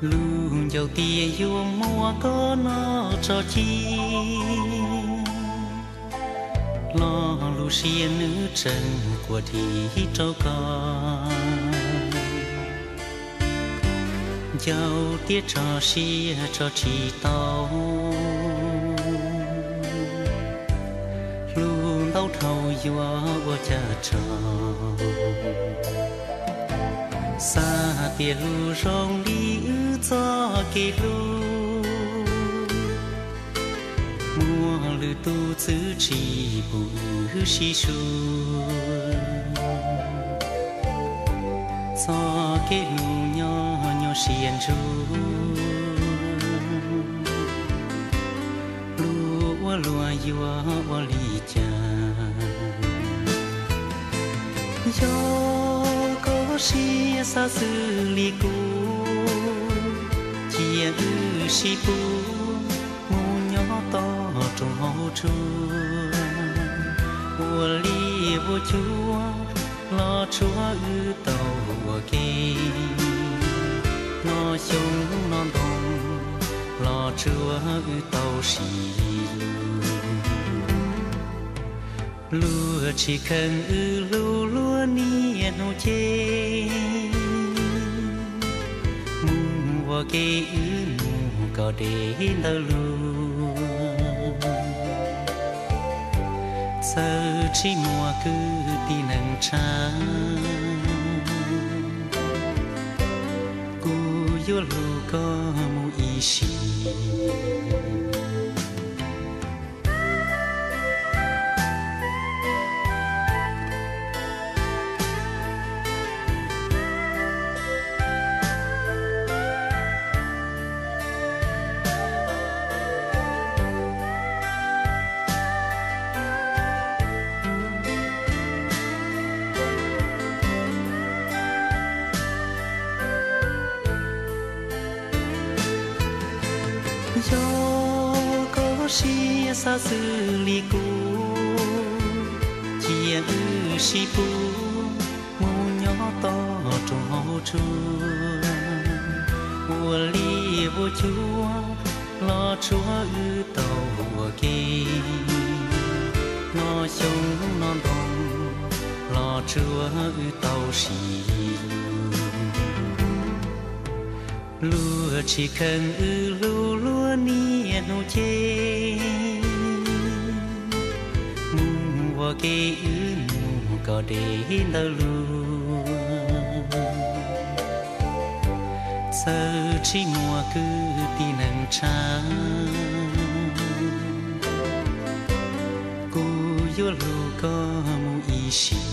Lub ncauj tias yuav muab koj noj tso ci, lo lus siab nws tseem quaj dib rau koj. Ncauj tias tso siab tso tsis tau, hlub ntau dhau yuav ua cas tso. Xav tias lub zoo li wb txoj kev hlub, muaj lwm tus txwv tsis pub wb sib sub. Txoj kev hlub nyob nyuaj siab ntsug, hlub ua luaj yuav ua li cas. Yog koj siab xav xws li kuv, cia wb sib pub mus nyob toj roob hauv tsua, ua liaj ua cuab los tsuav wb tau ua ke, noj xyoob noj ntoo los tsuav wb tau sib hlub. Luag tsis kheev wb hlub luag niaj hnub ces, mus ua ke wb mus kom deb ntawd lug. Txawm tsis muaj kwv tij neej tsa, kuv yuav hlub koj mus ib sim. Yog koj siab xav xws li kuv, cia wb sib pub mus nyob toj roob hauv tsua, ua liaj ua cuab los tsuav wb tau ua ke, noj xyoob noj ntoo los tsuav wb tau sib hlub. Luag tsis kheev wb hlub luag niaj hnub ces, mus ua ke wb mus kom deb ntawd lug. Txawm tsis muaj kwv tij neej tsa, kuv yuav hlub koj mus ib sim.